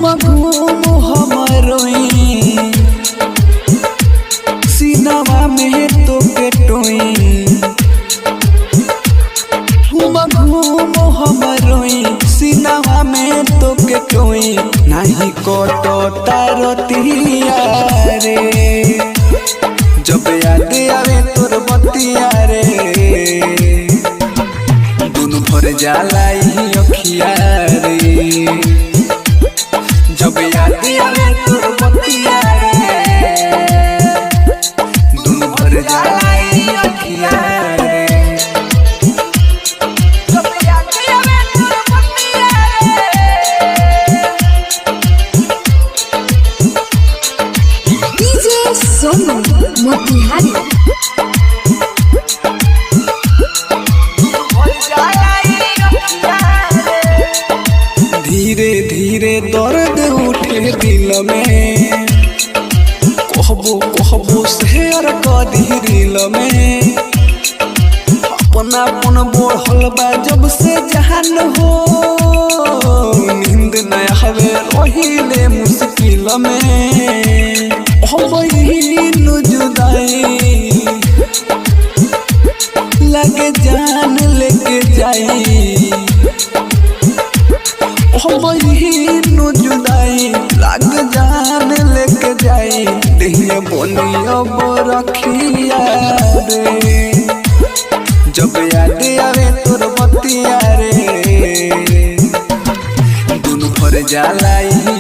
घूम घूम हम रोई, सीनावा में तो के टोई। घूम घूम हम रोई, सीनावा में तो के टोई। नाही कटो तारतिया रे, जब याद आवे तोर बतिया रे, दुनु भर जाला ई अखिया रे। जब याद आवे तोर बतिया रे, दुनु भर जाला ई अखिया रे। जब याद आवे तोर बतिया रे। डीजे सोनू मोतिहारी। भर जाला ई अखिया रे। धीरे धीरे दर्द उठे दिल में, कहबो कहबो शेयर कर दी दिल में। अपना अपन बढ़ल बा जब से जहान हो, नींद न आवे रहिले मुश्किल में। हो जुदाई लगे जान लेके जाई, हो जुदाई लाग जान लेके जाई। देहिया बनी अब रखिया रे, जब याद आवे तोर बतिया रे, दुनु भर जाला ई